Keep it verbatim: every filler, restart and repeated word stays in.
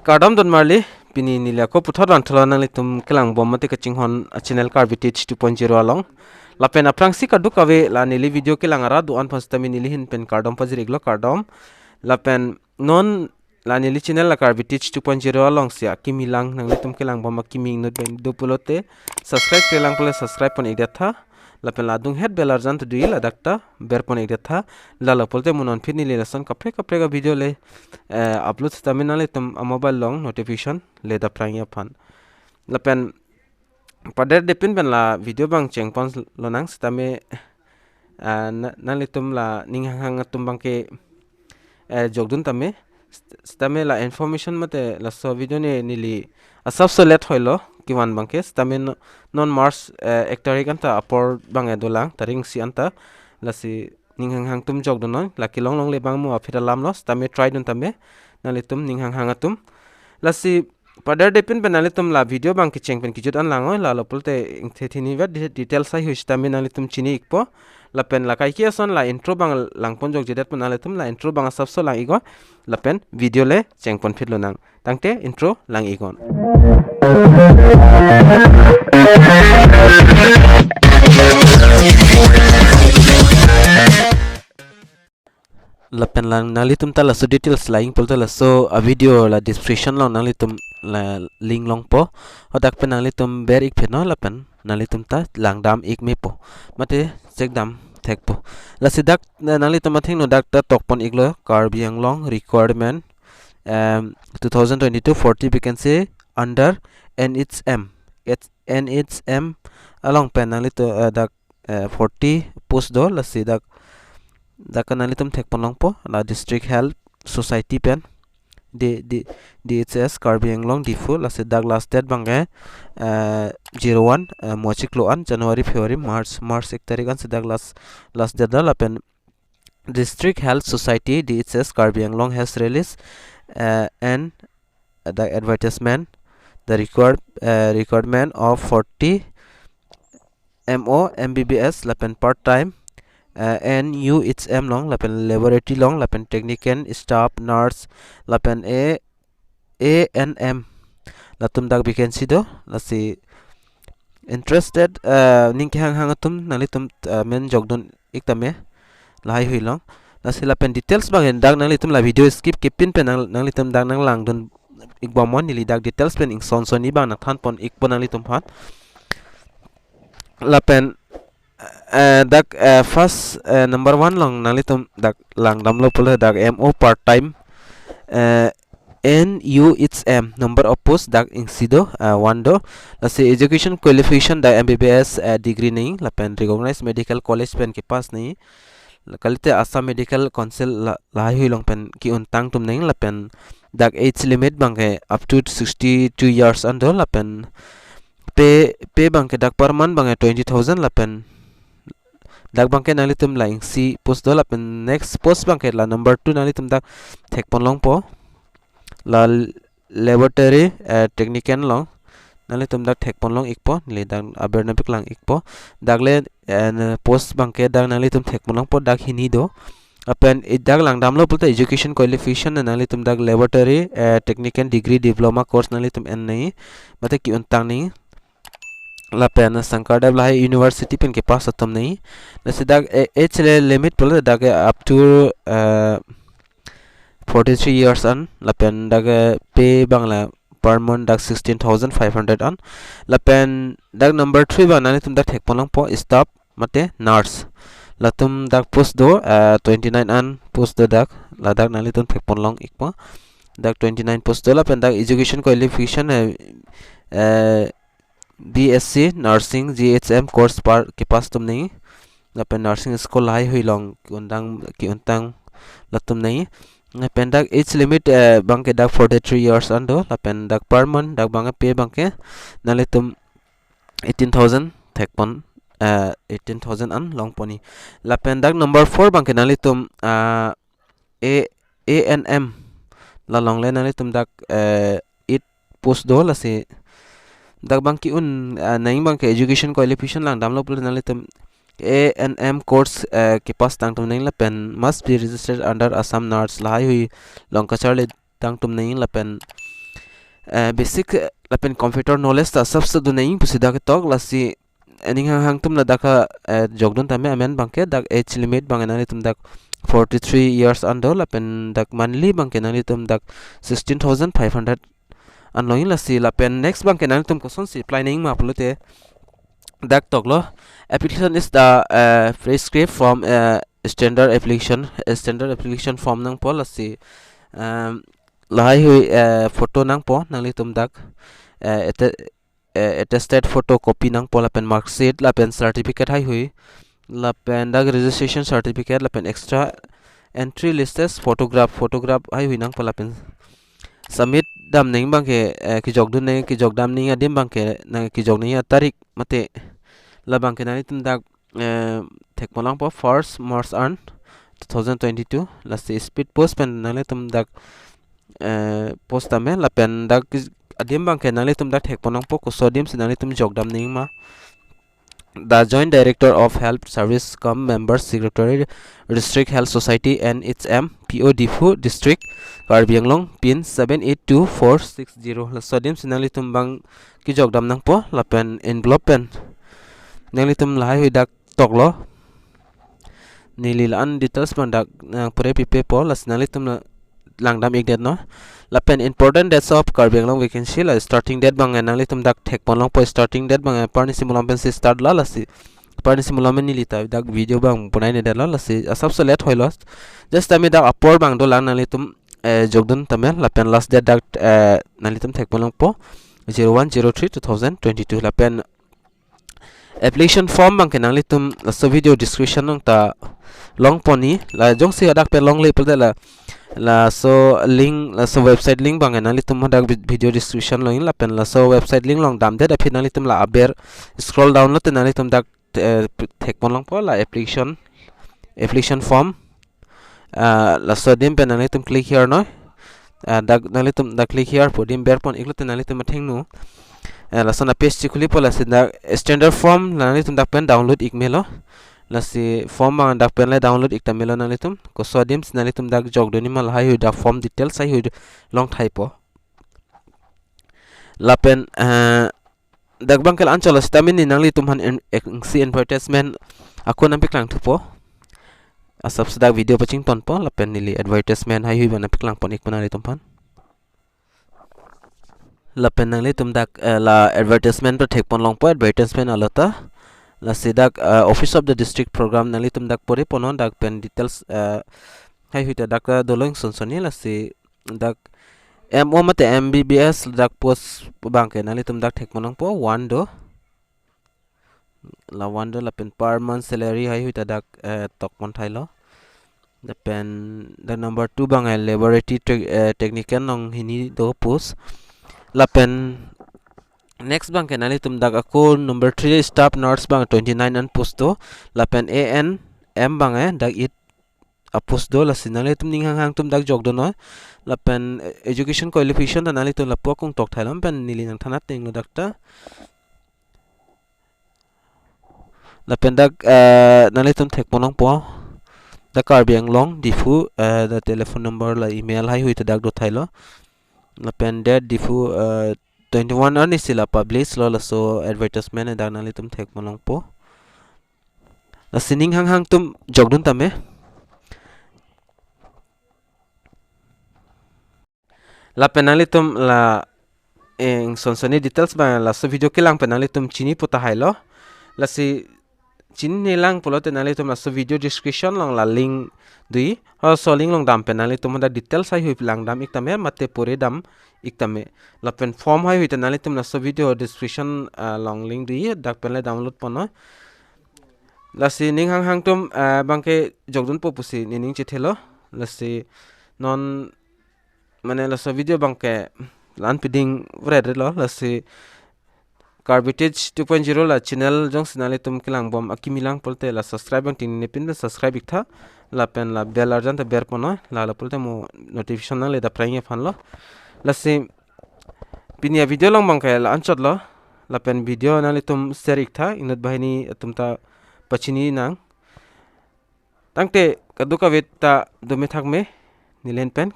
Kardom don marli, pini neli ako puthot vangthulo nanglitum kelangbom mate kachinghon a channel Karbi Teach two point zero along. Lapen aphrangsi kadokave la neli video kelang arat do-an aphan sitame neli ahin pen kardom pajir-iklo, kardom. Lapen non la neli channel la Karbi Teach two point zero alongsi akimi lang nanglitum kelangbom akimi inut pen do pulote subscribe-kle lang pulote subscribe pon-ikdet tha. Lapen la adunghet bell arjan tu dui ladak ta ber pon-ikdet tha. Lalo pulote mo non aphi neli lason kaprek kaprek a video le, eh, upload sitame nanglitum a mobile along notification le daprang aphan. Lapen paderdepin pen la video abang chengponlonang sitame, eh, na-, nanglitum la ning hanghang atum abangke, eh, jokdun tame, st-, sitame la information mate laso video ne neli asapso let hoilo kevan abangke sitame no-, non March, eh, ek tarik anta apor abang dolang, tarik isi anta, lasi ning hanghang atum jokdunnon, la kelong longle abang mo aphi ta alamlo, sitame try dun tame, nanglitum ning hanghang atum. Lasi paderdepin pen nanglitum la video abang kecheng pen kejut an lang oi, lalo pulote ingthe thini vet de-, details haihui sitame nanglitum chini-ikpo. Lapen la kaike ason la intro abang langpon jokjedet pen nanglitum la intro abang asapso lang-ik oi. Lapen video le chengpon phitlonang. Tangte intro lang-iknon. Lapen lang nanglitum ta laso details lang-ik pulote laso a video la description along nanglitum la link longpo. Hadak pen nanglitum ber-ik phenoi lapen nanglitum ta langdam-ik mepo. Mate chekdam thekpo. Lasi dak na-, nanglitum athengno dak ta tokpon-iklo Karbi Anglong requirement, em, two thousand twenty-two forty vacancy under N H M. H-, N H M along pen nanglitum, eh, dak, eh, forty post do, lasi dak, dak nanglitum thekpon longpo, la District Health Society pen, D-, D-, D H S Karbi Anglong Diphu, lasi dak last date abangke, eh, zero one, eh, mo achiklo an, January, February, March, March ek tarik ansi dak last, last date do, lapen District Health Society, D H S Karbi Anglong has released, uh, an, uh, the advertisement, the required, uh, requirement of forty M O M B B S lapen part time, uh, N U H M along lapen laboratory along lapen technician, staff, nurse lapen A A N M latum dak vacancy do, lasi interested, eh, ning kehanghang atum nanglitum, eh, men jokdun-ik tame lahai hui along. Lasi lapen details abang dak nanglitum la video skip kepin pen nang, nanglitum dak nanglangdun-ikbomnon, neli dak details pen ingson sonni abang nangthanpon-ikpo nanglitum aphan. Lapen, eh, dak, eh, first, eh, number one along nanglitum dak langdamlo pulo dak M O part time, eh, N U H M number of post dak isi do, eh, one do. Lasi education qualification dak M B B S, eh, degree nangji, lapen recognized medical college pen kepass nangji. Kalite Assam Medical Council la, lahai hui along pen ke-untang atum nangji, lapen dak age limit abangke up to sixty-two years an do, lapen pay, pay abangke dak per month abangke twenty thousand, lapen dak abangke nanglitum la isi post do, lapen next post abangke la number two nanglitum dak thekpon longpo. La laboratory, eh, technician along nanglitum dak thekpon long-ikpo, neli dak aber nangpaklang-ikpo. Dak le, eh, post abangke dak nanglitum thekpon longpo, dak hini do. Lapen e dak langdamlo pulote education qualification nanglitum dak laboratory, eh, technician degree diploma course nanglitum en nangji, mate ke-untang nangji. Lapen Shankardev lahai university pen kepass atum nangji. Lasi dak, eh, age le limit pulote dak, eh, up to, eh, forty-three years an, lapen dak, eh, pay abang la per month dak sixteen thousand five hundred an. Lapen dak number three abang nanglitum dak thekpon longpo staff mate nurse. Latum dak post do, eh, twenty-nine an post do dak, ladak nanglitum thekpon long-ikpo. Dak twenty-nine post do, lapen dak education qualification, eh, eh, B S C nursing G H M course par kepass atum nangji. Lapen nursing school lahai hui along ke-untang, ke-untang latum nangji. Lapen dak age limit, eh, abangke dak forty-three years an do, lapen dak per month dak abangke pay abangke nanglitum eighteen thousand thekpon, eh, eighteen thousand an longponji. Lapen dak number four abangke nanglitum, ah, A, A N M la along le nanglitum dak, eh, eight post do, lasi dak abang ke-un, ah, nangji abangke education qualification langdamlo pulote nanglitum A N M course, eh, kepass tang atum nangji, lapen must be registered under Assam Nurse lahai hui along kacharli tang atum nangji, lapen eh, basic, eh, lapen computer knowledge ta asapso dun nangji pusi dak ketok. Lasi, eh, ning hanghang atum ladak, eh, jokdun tame. Amen abangke dak age limit abang nanglitum dak forty-three years an do, lapen dak monthly abangke nanglitum dak sixteen thousand five hundred an longji. Lasi lapen next abangke nanglitum kosonsi apply nangji ma pulote dak toklo. Application is the, uh, prescribed form, uh, standard application, uh, standard application form nangpo. Lasi, um, lahai hui, uh, photo nangpo nanglitum dak, uh, atte-, uh, attested photocopy nangpo, lapen mark sheet, lapen certificate hai hui, lapen dak registration certificate, lapen extra entry list photograph, photograph hai hui nangpo, lapen submit dam nangji abangke, eh, kejokdun nangji, kejokdam nangji adim abangke nang kejok nangji atarik mate labangke nanglitum dak, eh, thekponlongpo first March an two thousand twenty-two. Lasi speed post pen nanglitum dak, eh, post tame, lapen dak adim abangke nanglitum dak thekponlongpo koso adim si nanglitum jokdam nangji ma. The Joint Director of Health Service cum Member Secretary, District Health Society, N H M, P O Diphu District, Karbi Anglong, pin seven eight two four six zero. Laso adim si nanglitum abang kejokdam nangpo, lapen envelope pen nanglitum lahai hui dak toklo. Neli la-an details abang dak nangpore pipepo, lasi nanglitum la langdam ikdet non. Lapen important dates of Karbi Anglong vacancy, la starting date abang nanglitum dak thekponlongpo, starting date abang Parnisi Mulong pensi start lo. Lasi Parnisi Mulong pen neli ta dak video abang bonai-nedetlo, lasi asapso late hoilo. Just tame dak apor abang dolang nanglitum, eh, jokdun tame, lapen last date dak, eh, nanglitum thekponlongpo zero one zero three two thousand twenty-two. Lapen application form abangke nanglitum laso video description along ta longponji. La jongsi hadak pen longle pulote la, laso link, laso website link abangke nanglitum hadak vi-, video description along, lapen laso website link along damdet aphi nanglitum la aber scroll down lote nanglitum dak, eh, thekponlongpo la application, application form. Ah, laso adim pen nanglitum click here non. Ah, dak nanglitum dak click here pu adim berpon iklote nanglitum athengno, ah, lason a-page chikhulipo. Lasi dak standard form la nanglitum dak pen download ik melo. Lasi form abang dak pen le download ik ta melo nanglitum. Koso adim si nanglitum dak jokdunji ma lahai hui dak form details hai hui longthaipo. Lapen, eh, dak abangke la-anchot lo, sitame neli nanglitum aphan in-, ek-, isi advertisement ako nangpaklang thupo. Asapso dak video pachingponpo, lapen neli advertisement hai hui abang nangpaklangpon ikpo nanglitum aphan. Lapen nanglitum dak, eh, la advertisement pen thekponlongpo, advertisement alo ta. Lasi dak, eh, Office of the District Program nanglitum dak porepon non, dak pen details, eh, hai hui ta dak ta dolo ingson sonni. Lasi dak M O mate M B B S dak post abangke nanglitum dak thekponlongpo, one do. La one do, lapen per month salary hai hui ta dak, eh, tokpon thailo. Lapen dak number two abang, eh, laboratory tech-, eh, technician along hini do post. Lapen next abangke nanglitum dak ako number three staff nurse abang twenty-nine an post do. Lapen A N M abang, eh, dak eight a-post do. Lasi nanglitum ning hanghang atum dak jokdun non. Lapen, eh, education qualification ta nanglitum lapu akung tok thailo, pen neli nangthanat nanglo dak ta. Lapen dak, eh, nanglitum thekponlongpo. Dak Karbi Anglong, Diphu, eh, dak telephone number la email hai hui ta dak do thailo. Lapen date Diphu, eh, twenty-one arni si la publish lo laso advertisement, dak nanglitum thekponlongpo. Lasi ning hanghang atum jokdun tame. Lapen nanglitum la, eh, ingson sonni details abang laso video kelang pen nanglitum chinipo tahailo. Lasi chinine lang pulote nanglitum laso video description along la link doji. Laso link along dam pen nanglitum hadak details hai hui langdam ik tame, mate pore dam ik tame. Lapen form hai hui ta nanglitum laso video description, ah, along link doji, dak pen le download pon non. Lasi ning hanghang atum, ah, abangke jokdunpo pusi nening chethelo. Lasi non mane laso video abangke la-an piding vret lo. Lasi Karbi Tech two point zero la channel jongsi nanglitum kelang bom akimi lang pulote la subscribe abang tinine pin subscribe ik tha. Lapen la bell arjan ta berpon non, la la pulote mo notification nangle dapprang aphan lo. Lasi pini a-video along abangke la-anchot lo. Lapen video nanglitum share ik tha, inut banghini atum ta pachini nang. Tangte kadokave ta dome thakme, neli pen